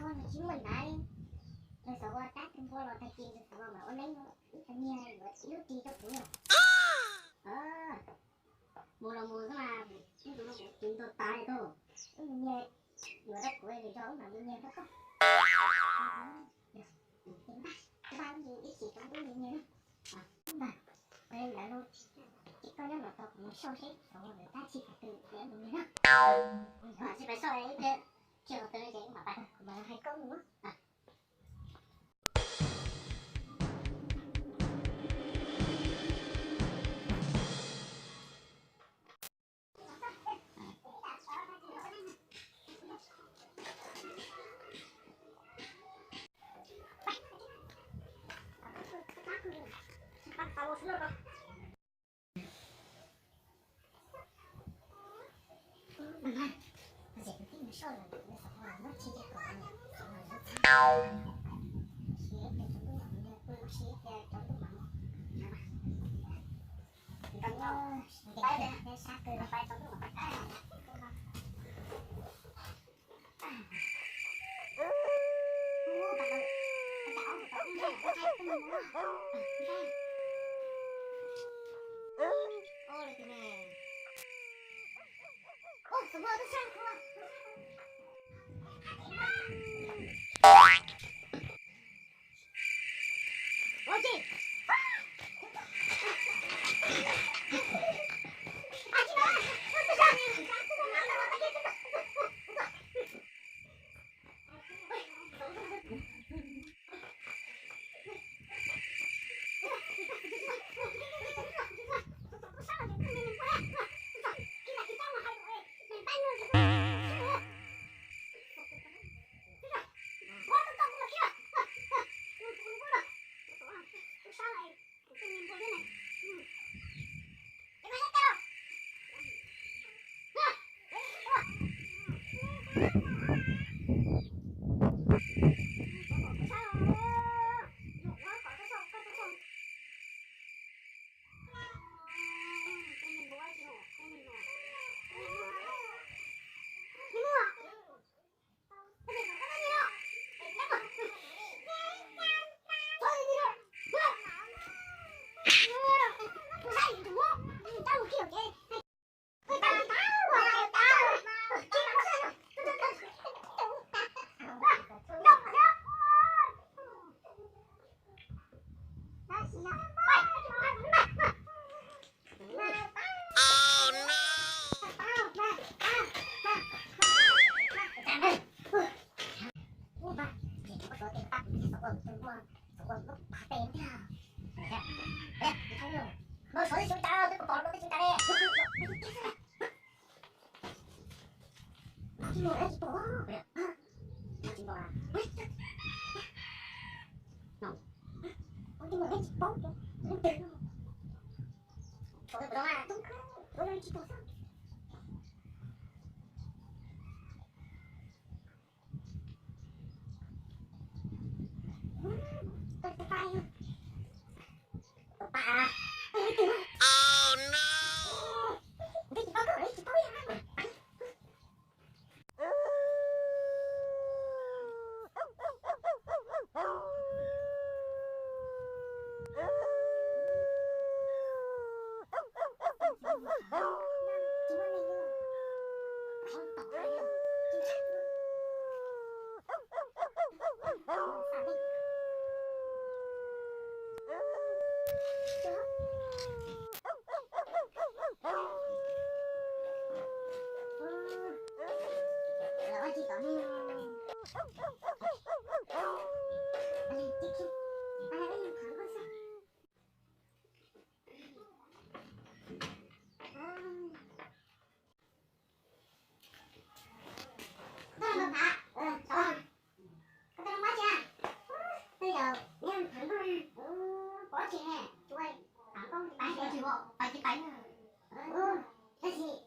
Nws tsis muaj ntaiv li. Nws xav ua tab twg npua los tag kis nws xav ua mas ua neeb ib tag nyiag yuav ib lub ris rau kuv yom. Mus los mus xwb mas, ib tus no kuv ris ntuag tas li tus. Wb mus nyiag yuav rau kuv li, yog wb mam mus nyiag rau koj. Ib chim rau wb mus nyiag na. Ntawd, ces koj nyob no tos kuv mus soj seb xyov ua tab txhij qhov twg es wb mus nyiag na. Tsis pais soj ib pliag, txhij qhov twg ces wb mam pais, kuv mam hais koj mus. Tab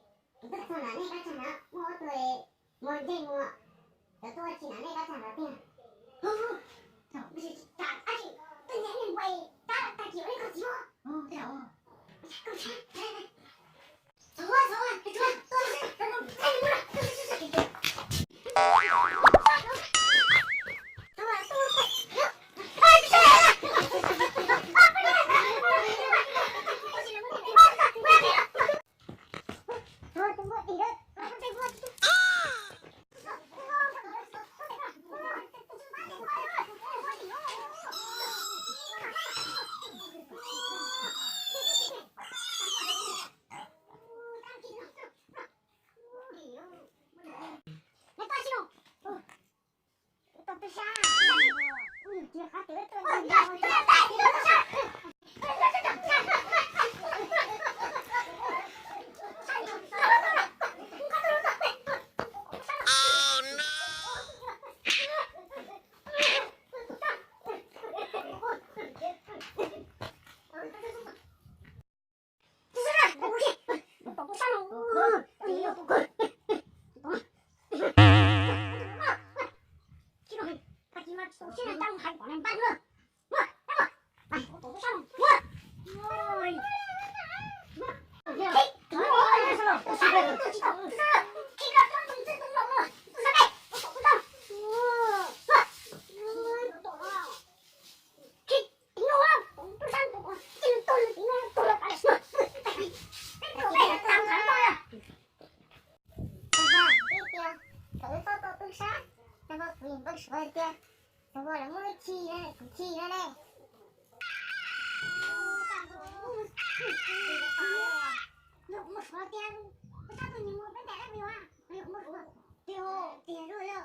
sis kuv twb txog nram nej kab tsag na, muaj ob tug muag ntsej muag, cov tuaj tsis nram nej kab tsag no tiag. Tab sis tab sis tus niam niag npua kab tag kis ua li koj txiv. Txhob, txhob, txhob, txhob, txhob. Tias, thaum wb txoj tau tub sab, no kuv yeej npaj suav tias, thaum ub lawv muab wb khi, kuv khi no ne. Yog kuv mus suav tias, tus sab tus nyiam mus peb ntais dab kuv yuav, yog kuv mus suav, tiag tiag, tiag.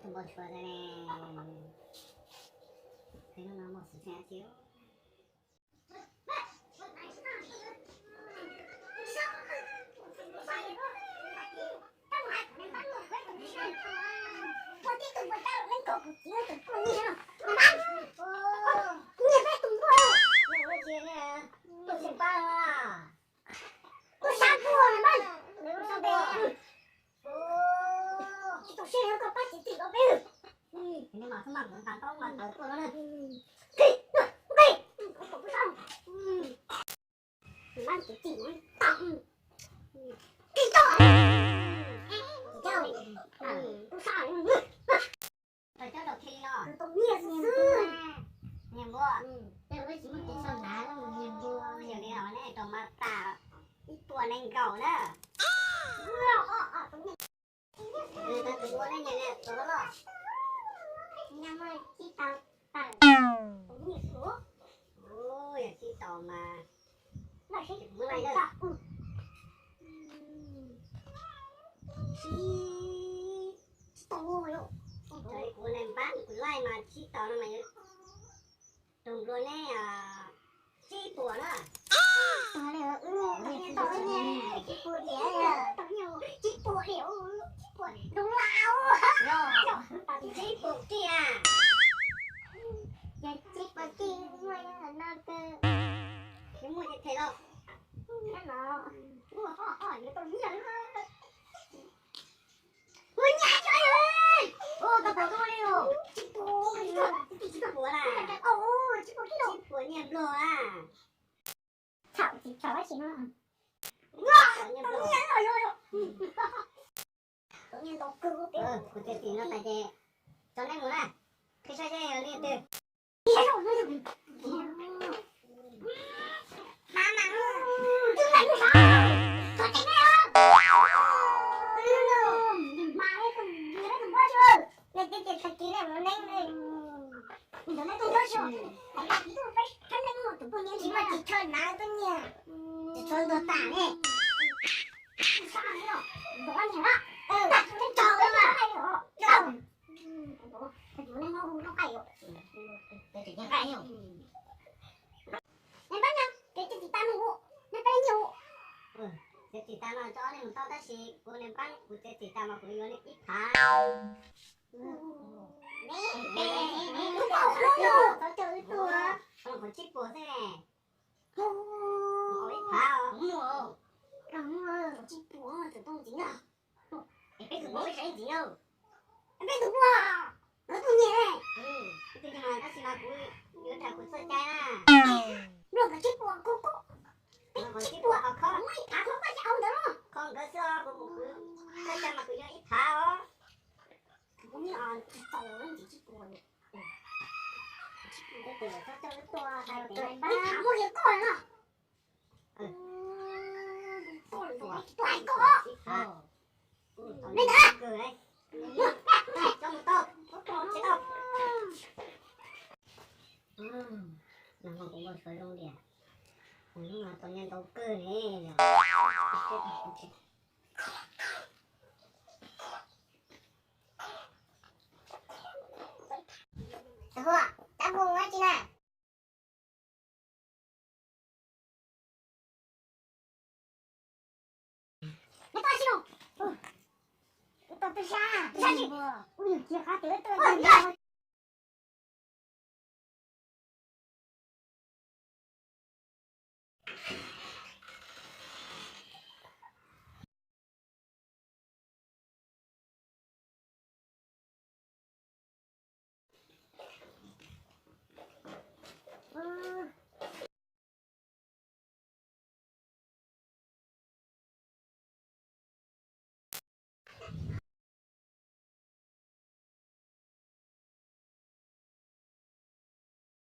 Tus npau suav ne, hnub no muaj xwm txheej dab tsi? Tus sab puag na, tsis tau siab li koj pab txiv txim rau peb. Nws mas txhob maj mus tas taub mas tawm tuaj no na. Tub sab, rau cov rau khi no, nyiam npua, nyiam npua, yog li no nej rau mas tas ib puas nees nkaum na. Yog tsis tau mas, tsis tau, Nplua neb tsib puas na. Tsib puas diam, tsib puas diam, tsib puas diam, tsib puas dub la. Tsib puas kiag. Yog tsib puas kiag muaj nyob no kawg. Muaj ces them los. Muaj ho ho yuav tau nyiaj. Ua nyab tso, ua tau puas tuaj li os. Tsib puas, tsib puas na. Tsib puas kiag, tsib puas nyiaj nplog na. Txhaum tsis txhaum dab tsi no. Nyiaj nplog. Kuv txiav txim no tas ces tso neb mus na. Qhib saib seb yog leej twg. Txiav txim tas no tso nej mus tau tab sis kuv niag npab kuv txiav txim tas mas kuv yuav nej ib phav. Txhob coj wb tuaj, qhov tsib puas xwb ne. Ib phav os. Tsib puas txawm tuaj ntxiv na. Es peb tus npauj ib sab ib ntxiv na. Peb tus npauj, lawv tuaj nyiam. Ib tug nyiam tab sis mas kuv yuav raws kuv txoj cai na. Luag kom tsib puas kub kub. Kom tsib puas ho kho. Muab ib phav kho koj cov au ntawd los. Kho nkawd xwb os, kuv, kuv txoj cai mas kuv yuav ib phav os. Kuv niam tsis txaus ntxiv tsib puas. Tsib puas txhob coj wb tuaj, ib phav muaj li koj no. Tus hu, tab hu ua dab tsi na? Neb tau tsi no? Tau peb sab, peb sab tsi? Ua yus cia qab tes tuaj.